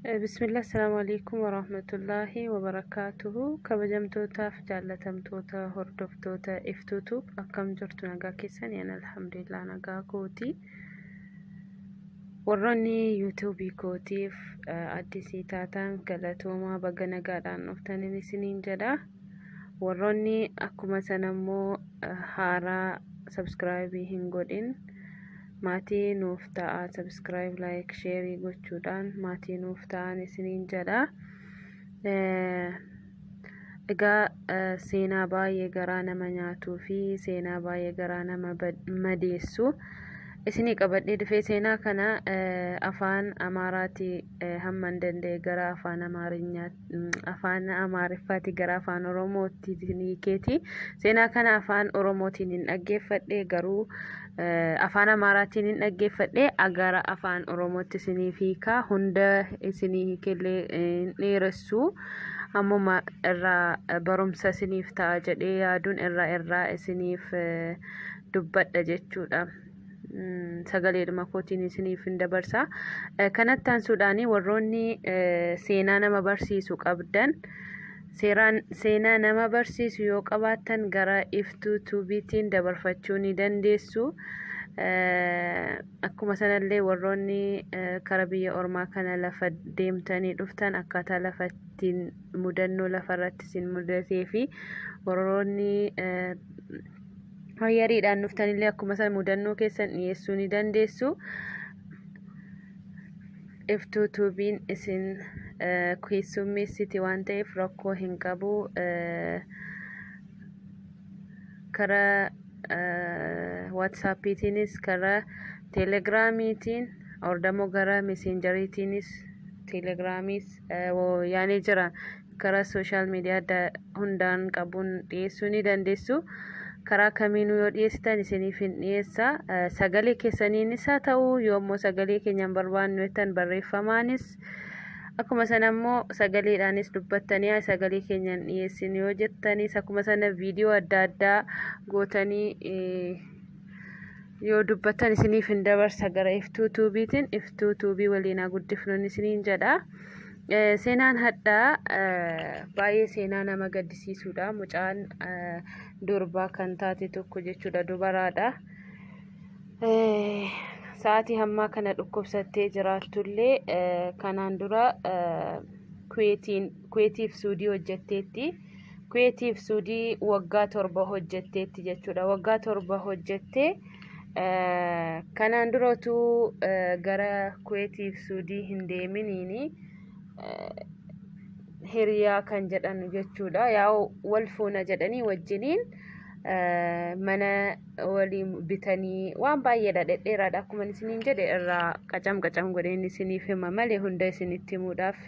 Bismillah, Assalamu alaikum warahmatullahi wabarakaatuhu. Kabajamtootaaf jaallatamtoota hordoftoota Iftuu Tube, akkam jirtu? Nagaa keessan? Yan, alhamdulillah, nagaa kooti. Warroonni yuutuubii kootiif addisii taatan, galatoomaa, baga nagaadhaan dhuftaniin isiniin jedha. Warroonni akkuma sana immoo haaraa subscribe hin godhin, maatii nuuf ta'a. Subscribe, like, share gochuudhaan maatii nuuf ta'an isiniin jedha. Egaa seenaa baay'ee garaa nama nyaatuu fi seenaa baay'ee garaa nama madeessu isinii qabadhee dhufee. Seenaa kana afaan Amaaraatii hamman danda'e gara afaan Amaarinyaa, afaan Amaariffaati gara afaan Oromootti hiikeeti. Seenaa kana afaan Oromootiin hin dhaggeeffadhe, garuu afaan Amaaraatiin hin dhaggeeffadhe. Gara afaan Oromootti isiniif hiikaa. Hunda isinii hiikellee hin dheeressu, ammuma irraa barumsa isiniif ta'a jedhee yaaduun irraa isiniif dubbadha jechuudha. Sagaleedhuma kootiin isiniif hin dabarsa. Kanatti aansuudhaan, warroonni seenaa nama barsiisu qabdan, seeraan seenaa nama barsiisu yoo qabaattan, gara Iftuu Tuubiitiin dabarfachuu ni dandeessu. Akkuma sanallee warroonni kara biyya ormaa kana lafa deemtanii dhuftan, akkaataa lafa ittiin mudannoo lafarratti isin mudatee fi warroonni hayyariidhaan dhuftanillee akkuma sana mudannoo keessan dhiyeessuu ni dandeessu. Iftuu Tuubiin isin keessummeessiti waan ta'eef rakkoo hin qabu. Karaa WhatsAppiitiinis, karaa Telegiraamiitiin, ordamoo gara Messengeriitiinis, Telegiraamiis yaanee jira, karaa social media adda hundaan qabuun dhiyeessuu ni dandeessu. Karaa kamiinuu yoo dhiyeessitan isiniif hin dhiyeessa. Sagalee keessaniinis haa ta'u, yoommoo sagalee keenyaan barbaannu jettan barreeffamaanis, akkuma sana immoo sagaleedhaanis dubbattanii sagalee keenyaan dhiyeessin yoo jettanis, akkuma sana viidiyoo adda addaa gootanii yoo dubbattan isiniif hin dabarsa gara Iftuu Tuubiitiin. Iftuu Tuubii waliin haa guddifnuun isiniin jedha. Seenaan hadhaa baay'ee seenaa nama gaddisiisuudha. Mucaan durbaa kan taate tokko jechuudha, dubaraadha. Sa'aatii hammaa kana dhukkubsattee jiraattullee, kanaan dura Kuweetiif Suudii hojjetteetti. Kuweetiif Suudii waggaa 7 hojjetteetti jechuudha. Waggaa 7 hojjettee, kanaan dura utuu gara Kuweetiif Suudii hin deeminiini hiriyaa kan jedhan jechuudha. Yaa, wal fuuna jedhanii wajjiniin mana waliin bitanii, waan baay'eedha, dhedheeraadha. Akkuma isiniin jedhe, irraa qacam qacam godheen isiniif hima malee hunda isinitti himuudhaaf,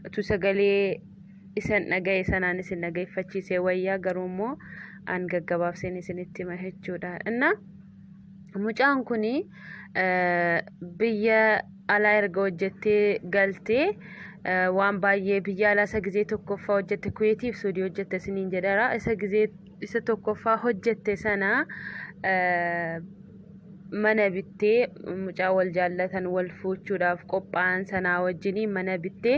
utuu sagalee isan dhagaye sanaan isin dhageeffachiisee wayyaa, garuu immoo an gaggabaabseen isinitti hima jechuudha. Inna mucaan kuni biyya alaa erga hojjettee galtee, waan baay'ee biyya alaa isa gizee tokkoffaa hojjette, Kuweetiif Suudii hojjette isiniin jedhara. Isa gizee isa tokkoffaa hojjette sana mana bittee, mucaa wal jaallatan, wal fuuchuudhaaf qophaa'an sanaa wajjiniin mana bittee,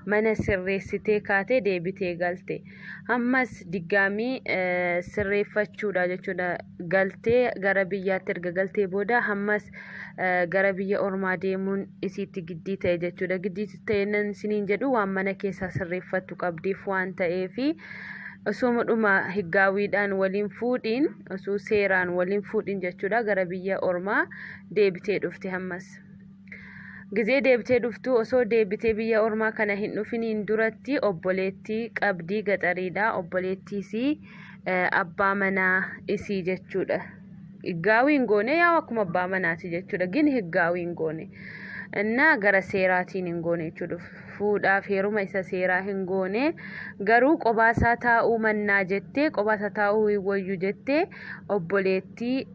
mana sirreessitee kaatee deebitee galte. Ammas diggaamii sirreeffachuudha jechuudha. Galtee gara biyyaatti erga galtee booda, ammas gara biyya ormaa deemuun isiitti giddii ta'e jechuudha. Giddii ta'e nan isiniin jedhu, waan mana keessaa sirreeffattu qabdiif waan ta'eefi, osoo dhuma higgaawiidhaan waliin fuudhiin, osoo seeraan waliin fuudhiin jechuudha, gara biyya ormaa deebitee dhufte ammas. Gizee deebitee dhuftu, osoo deebitee biyya ormaa kana hin dhufiniin duratti obboleettii qabdii gaxariidha. Obboleettiisii abbaa manaa isii jechuudha. Higgaawii hin goone, yaa, akkuma abbaa manaati jechuudha. Gin higgaawii hin goone. Innaa gara seeraatiin hin goone jechuudha. Fuudhaaf heeruma isa seeraa hin goone, garuu qobaasaa taa'uu mannaa jettee, qobaasaa taa'uu hin wayyu jettee, obboleettii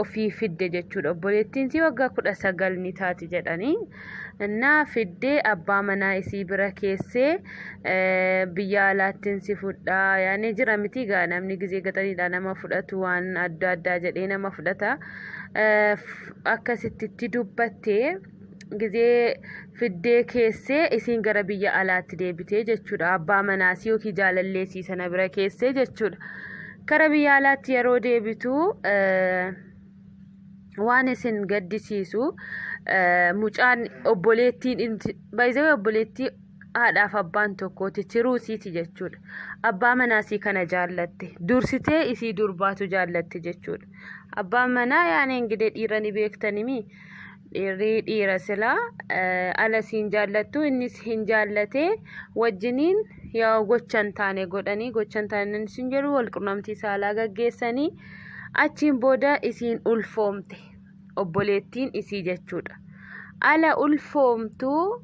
ofii fidde jechuudha. Obboleettiin isii waggaa 19 ni taati jedhanii. Innaa fiddee abbaa manaa isii bira keessee, biyya alaattiin si fudhaa yaani jira miti gaa, namni gizee gaxariidhaa nama fudhatu waan adda addaa jedhee nama fudhata. Akkasitti itti dubbattee Gizee fiddee keessee isiin gara biyya alaatti deebitee jechuudha. Abbaa manaasii yookiin jaalalleesii sana bira keessee jechuudha. Gara biyya alaatti yeroo deebitu waan isin gaddisiisu mucaan obboleettiin baay'ee obboleettii haadhaaf abbaan tokkooti tiruu isiiti jechuudha. Abbaa manaasii kana jaallatte dursitee isii durbaatu jaallatte jechuudha. Abbaan manaa yaani ingidee dhiira ni beektanimi. Dhiirri dhiira silaa ala siin jaallattu innis hin jaallatee wajjiniin yaa gocha hin taane godhanii gocha hin taane sin jedhu wal qunnamtii saalaa gaggeessanii achiin booda isiin ulfoomte obboleettiin isii jechuudha. Ala ulfoomtuu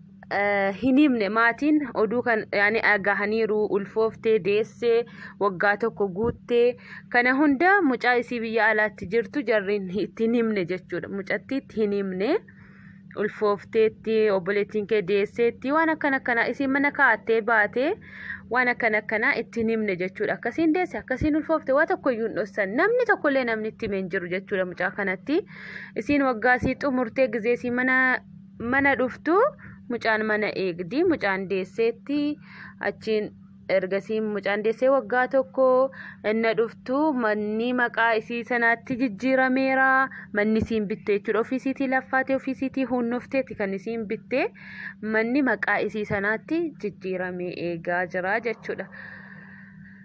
hin himne maatiin oduu kan yaani dhagahaniiru ulfooftee deessee waggaa tokko guuttee kana hunda mucaa isii biyya alaatti jirtu jarri itti hin himne jechuudha. Mucattii itti hin himne ulfoofteetti obboleettiin kee deesseetti waan akkana akkanaa isiin mana kaa'attee baatee waan akkana akkanaa itti hin himne jechuudha. Akkasiin deesse akkasiin ulfoofte waa tokko iyyuu hin dhossan namni tokkollee namni itti hime hin jiru jechuudha mucaa kanatti. Isiin waggaa isii xumurtee gizee isii mana dhuftu mucaan mana eegdi mucaan deesseetti achiin ergasii mucaan deessee waggaa tokko inna dhuftu manni maqaa isii sanaatti jijjiirameera manni isiin bitte jechuudha ofii isiitii laffaatee ofii isiitii hunnofteeti kan isiin bitte manni maqaa isii sanaatti jijjiiramee eegaa jira jechuudha.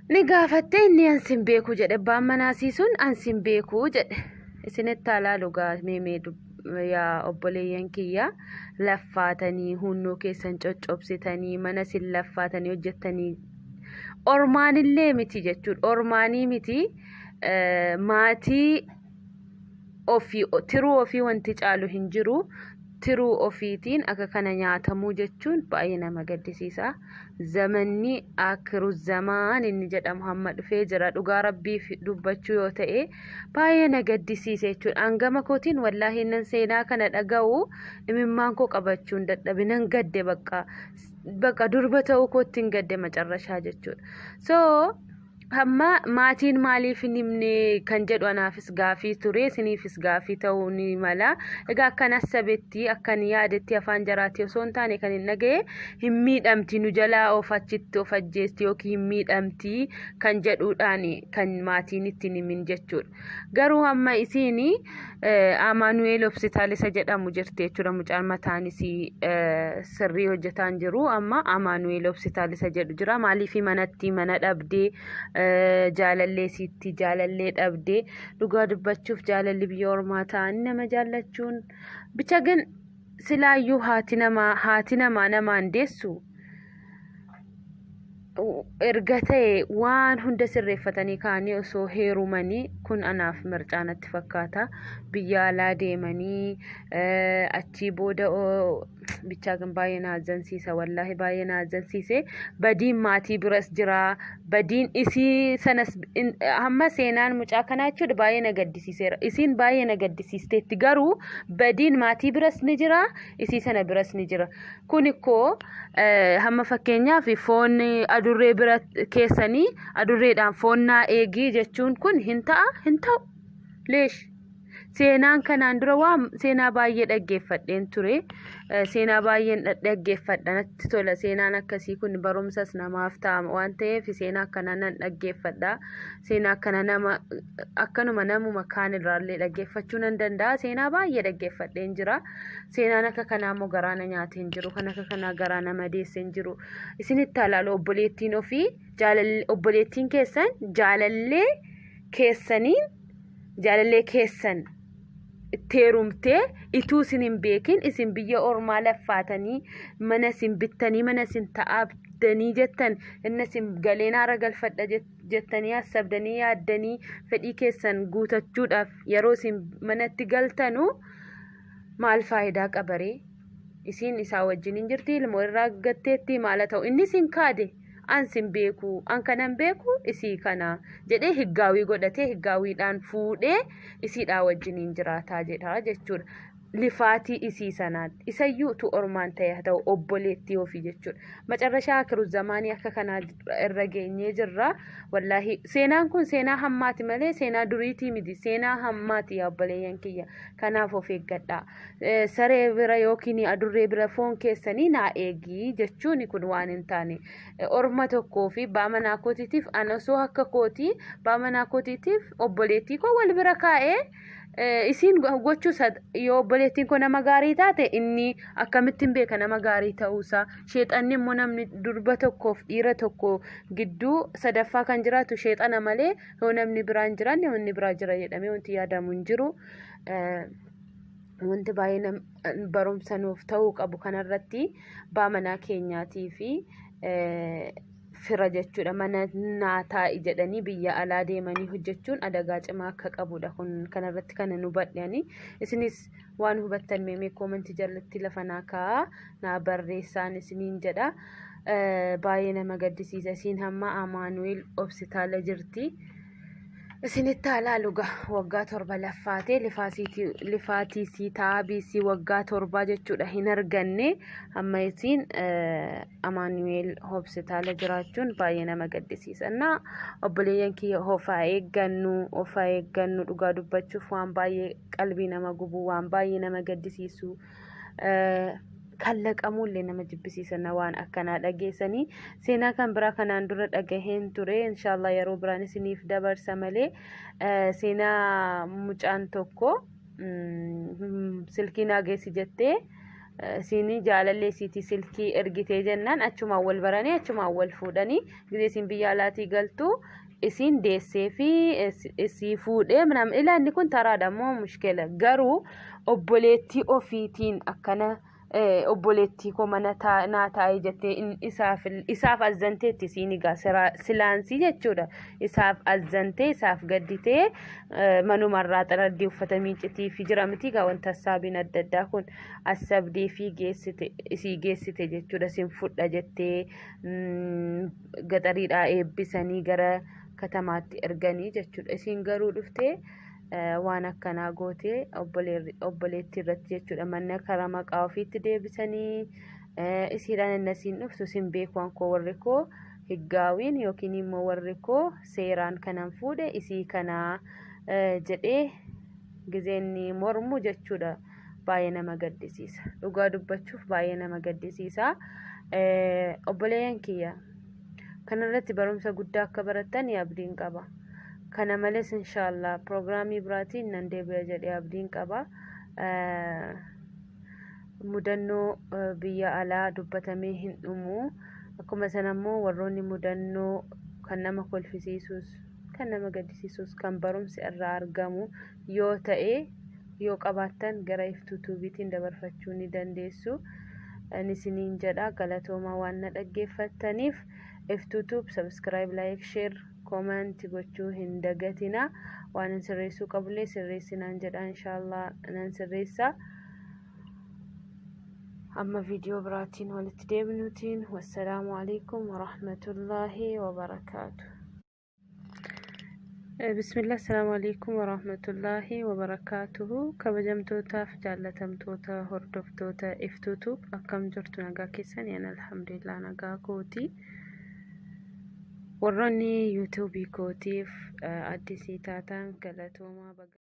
Ni gaafatte inni ansin beeku jedhe abbaan manaasii sun ansin beeku jedhe isinitti haa laalu gaa meemee yaa obboleeyyan kiyya laffaatanii hunnoo keessan coccobsitanii mana isin laffaatanii hojjettanii ormaanillee miti jechuudha ormaanii miti maatii ofii tiruu ofii wanti caalu hin jiru tiruu ofiitiin akka kana nyaatamuu jechuun baay'ee nama gaddisiisa. Zamanni akiru zamaan inni jedhamu hamma dhufee jira dhugaa rabbiif dubbachuu yoo ta'e baay'ee na gaddisiise jechuudha. Hangama kootiin wallaahi nan seenaa kana dhaga'u imimmaan koo qabachuun dadhabe nan gadde bakka bakka durba ta'uu kootti hin gadde macarrashaa jechuudha. So Hamma maatiin maaliif hin himne kan jedhu anaafis gaafii ture isiniifis gaafii ta'uu ni mala. Egaa akkan assabetti akkan yaadetti afaan jaraatti osoo hin taane kan hin dhagaye hin miidhamti nu jalaa of achitti of ajjeesti yookiin hin miidhamti kan jedhuudhaan kan maatiin itti hin himin jechuudha. Garuu hamma isiin Amaanu'eel Hospitaal isa jedhamu jirti jechuudha. Mucaan mataan isii sirrii hojjetaa hin jiru. Amma Amaanu'eel Hospitaal isa jedhu jira. Maaliif manatti mana dhabdee jaalallee isiitti jaalallee dhabdee dhugaa dubbachuuf jaalalli biyya ormaa ta'anii nama jaallachuun bicha gin silaayyuu haati namaa namaan deessu. Erga ta'e waan hunda sirreeffatanii ka'anii osoo heerumanii kun anaaf mircaa natti fakkaata. Biyya alaa deemanii achii booda bichaa kan baay'ee na azzansiisa wallaahi baay'ee na azzansiise. Badiin maatii biras jira badiin isii sanas hamma seenaan mucaa kanaa jechuudha baay'ee na gaddisiiseera. Isiin baay'ee na gaddisiisteetti garuu badiin maatii biras ni jira isii sana biras ni jira. Kun ikkoo hamma fakkeenyaaf foon adurree bira keessanii adurreedhaan foon naa eegii jechuun kun hin ta'a hin ta'u. Leesh. Seenaan kanaan dura waan seenaa baay'ee dhaggeeffadheen ture. Seenaa baay'een dhaggeeffadha natti tola. Seenaan akkasii kun barumsas namaaf ta'a waan ta'eef seenaa akkanaa nan dhaggeeffadha. Seenaa akkana nama akkanuma namuma kaan irraallee dhaggeeffachuu nan danda'a. Seenaa baay'ee dhaggeeffadheen jira. Seenaan akka kanaa immoo garaa na nyaatee hin jiru. Kan akka kanaa garaa na madeesse hin jiru. Isinitti haa ilaalu obboleettiin ofii jaalallee obboleettiin keessan jaalallee keessaniin jaalallee keessan itti heerumtee ituu isin hin beekin isin biyya ormaa laffaatanii mana isin bittanii mana isin ta'aabdanii jettan inni isin galeen haara galfadha jettanii hassabdanii yaaddanii fedhii keessan guutachuudhaaf yeroo isin manatti galtanu maal faayidaa qabaree isiin isaa wajjin hin jirti ilmoo irraa gatteetti maala ta'u inni isin kaade an sin beeku an kanan beeku isii kana jedhee higgaawii godhatee higgaawiidhaan fuudhee isiidhaa wajjiniin jiraataa jedha jechuudha. Lifaatii isii sanaatti isayyuu utuu ormaan ta'e haa ta'u obboleettii ofii jechuudha. Macarrashaa akiru zamaanii akka kanaa irra geenyee jirra. Wallaahi seenaan kun seenaa hammaati malee seenaa duriitii miti. Seenaa hammaati yaa obboleeyyan kiyya. Kanaaf of eeggadhaa. Saree bira yookiin adurree bira foon keessanii naa eegii jechuun kun waan hin taane. Orma tokkoo fi baamanaa kootiitiif ana osoo akka kootii baamanaa kootiitiif obboleettii koo wal bira kaa'ee isiin gochuu yoo obboleettiin koo nama gaarii taate inni akkamittiin beeka nama gaarii ta'uusaa. Sheexanni immoo namni durba tokkoof dhiira tokko gidduu sadaffaa kan jiraatu sheexana malee yoo namni biraan jiraanne wanni biraa jira jedhamee wanti yaadamu hin jiru. Wanti baay'ee barumsa nuuf ta'uu qabu kanarratti baamanaa keenyaatii fi fira jechuudha. Mana naa taa'i jedhanii biyya alaa deemanii hojjechuun adagaa cimaa akka qabudha. Kun kanarratti kana nu hubadhani. Isinis waan hubattan meemee koomentii jalatti lafa naa kaa'aa, naa barreessaan isiniin jedha. Baay'ee nama gaddisiisa. Isiin hamma Amaanu'eel hospitaala jirti. Isinitti haa laalu gaa waggaa 7 laffaatee lifaatii sii taabii waggaa 7 jechuudha hin arganne. Amma isiin Amaanu'eel hospitaala jiraachuun baay'ee nama gaddisiisa. Innaa obboleeyyan kiyya, ofaa eeggannu, ofaa eeggannu. Dhugaa dubbachuuf waan baay'ee qalbii nama gubu, waan baay'ee nama gaddisiisu, kallaqamuullee nama jibbisiisan waan akkanaa dhageessanii. Seenaa kan biraa kanaan dura dhagaheen ture, inshaallah yeroo biraan isiniif dabarsa malee, seenaa mucaan tokko silkii naa geessi jettee isiin jaalallee isiitii silkii ergitee jennaan achumaan wal baranii, achumaan wal fuudhanii, gizee isiin biyya alaatii galtu isiin deessee fi isii fuudhee. Ilaa, inni kun taraadha moo mushkila? Garuu obboleettii ofiitiin akkana obboleettii koo mana naa taa'ee jettee isaaf azzanteetti, isiin egaa silaansii jechuudha. Isaaf azzantee, isaaf gadditee, manumarraa xaraddii uffata miicitii fi jira miti egaa wanta assaabiin adda addaa kun assabdee fi geessite, isii geessite jechuudha. Isin fudha jettee gaxariidhaa eebbisanii gara katamaatti erganii jechuudha. Isiin garuu dhuftee waan akkanaa gootee obboleettii irratti jechuudha. Mana karaa maqaa ofiitti deebisanii isiidhaan innasiin dhuftu isin beekuwan koo, warri koo higgaawiin yookiin immoo warri koo seeraan kanan fuudhe isii kanaa jedhee gizeenni mormu jechuudha. Baay'ee nama gaddisiisa. Dhugaa dubbachuuf baay'ee nama gaddisiisa. Obboleeyyan kiyya, kanarratti barumsa guddaa akka barattan abdiin qaba. Kana malees inshaallah piroogiraamii biraatiin nan deebi'a jedhee abdiin qaba. Mudannoo biyya alaa dubbatamee hin dhumu. Akkuma sana immoo warroonni mudannoo kan nama kolfisiisus, kan nama gaddisiisus, kan barumsi irraa argamu yoo ta'e yoo qabaattan gara Iftuu Tuubiitiin dabarfachuu ni dandeessu. Ani isiniin jedha, galatoomaa waan na dhaggeeffattaniif. Iftuu Tube subscribe, like, share, comment gochuu hin dagatina. Waan hin sirreessuu qabullee sirreessinaan jedha, inshaallah nan sirreessa. Amma viidiyoo biraatiin walitti deebinuutiin, wassalaamu alaikum warahmatullaahi wabarakaatu. Bismillah, assalaamu alaikum warahmatullaahi wabarakaatuhu. Kabajamtootaaf jaallatamtoota hordoftoota Iftuu Tube, akkam jirtu? Nagaa keessan? Yan alhamdulillah, nagaa kooti. Warroonni yuutuubii kootiif addisii taatan galatoomaa.